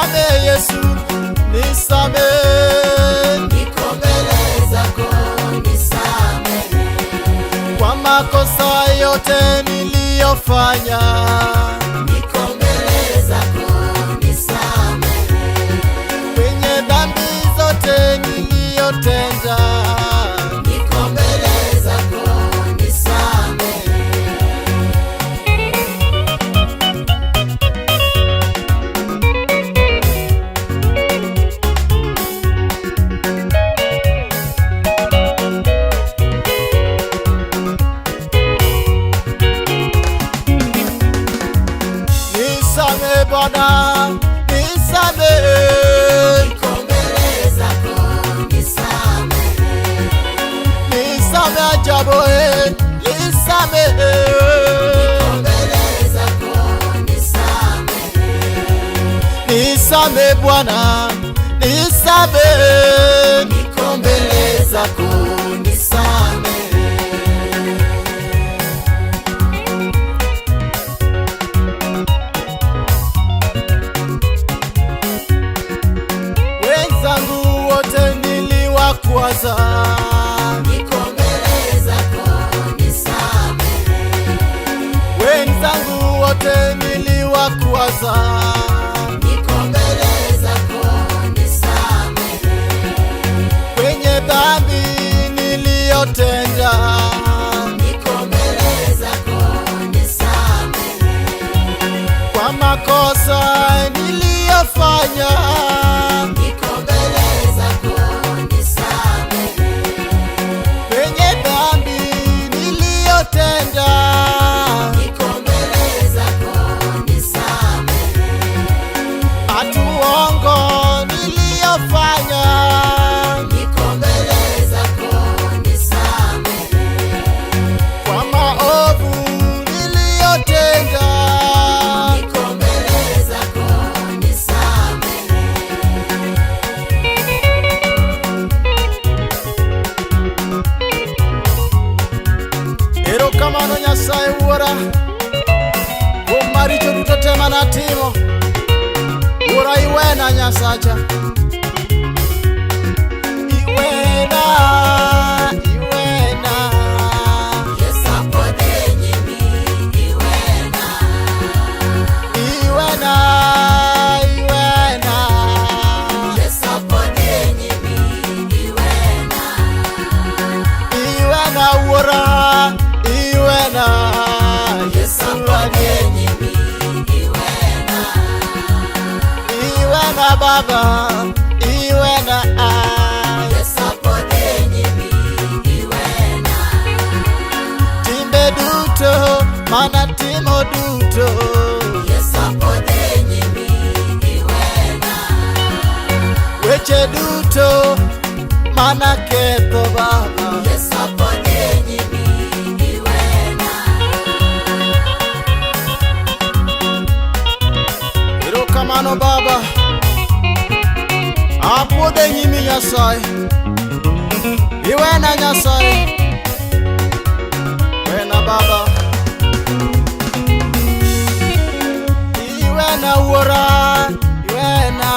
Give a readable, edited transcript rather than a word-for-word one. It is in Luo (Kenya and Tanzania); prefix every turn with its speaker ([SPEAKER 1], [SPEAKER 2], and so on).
[SPEAKER 1] Nisame Yesu, nisame.
[SPEAKER 2] Niko mbele zako, nisamehe.
[SPEAKER 1] Kwa makosa yote niliyofanya.
[SPEAKER 2] Niko mbele zako, nisamehe.
[SPEAKER 1] Kwenye dhambi zote niliyotenda.
[SPEAKER 2] Niko mbele zako, nisamehe.
[SPEAKER 1] Nisame Bwana, nisame.
[SPEAKER 2] Niko mbele zako, nisamehe.
[SPEAKER 1] Nisame ajabu, nisame.
[SPEAKER 2] Niko mbele zako, nisamehe.
[SPEAKER 1] Nisame Bwana, nisame.
[SPEAKER 2] Niko mbele zako, nisamehe.
[SPEAKER 1] Wenzangu wote niliwakwaza.
[SPEAKER 2] Niko mbele zako, nisamehe.
[SPEAKER 1] Wenzangu wote niliwakwaza.
[SPEAKER 2] Niko mbele zako, nisamehe.
[SPEAKER 1] Kwenye dhambi niliyotenda.
[SPEAKER 2] Niko mbele zako, nisamehe.
[SPEAKER 1] Kwa makosa niliyofanya.
[SPEAKER 2] Niko mbele zako, nisamehe.
[SPEAKER 1] Kwenye dhambi niliyotenda.
[SPEAKER 2] Niko mbele zako, nisamehe.
[SPEAKER 1] Hatuongo niliyofanya.
[SPEAKER 2] Niko mbele zako, nisamehe.
[SPEAKER 1] Kwa maovu niliyotenda.
[SPEAKER 2] Niko mbele zako, nisamehe.
[SPEAKER 1] Erokamano Nyasaye Wuora kuom maricho duto te manatimo. Wuora, iwena Nyasacha. Iwena, iwena.
[SPEAKER 2] Yesu apodhe nyimi, iwena.
[SPEAKER 1] Iwena, iwena.
[SPEAKER 2] Yesu apodhe nyimi, iwena.
[SPEAKER 1] Iwena Wuora, iwena.
[SPEAKER 2] Yesu apodhe nyimi, iwena.
[SPEAKER 1] Iwena Baba, iwena.
[SPEAKER 2] Yesu apodhe nyimi, iwena.
[SPEAKER 1] Timbe duto manatimo duto.
[SPEAKER 2] Yesu apodhe nyimi, iwena.
[SPEAKER 1] Weche duto manaketho Baba.
[SPEAKER 2] Yesu apodhe nyimi, iwena.
[SPEAKER 1] Erokamano Baba, apuodhe nyimi Nyasaye. Iwena Nyasaye, wena Baba, iwena Wuora, iwena.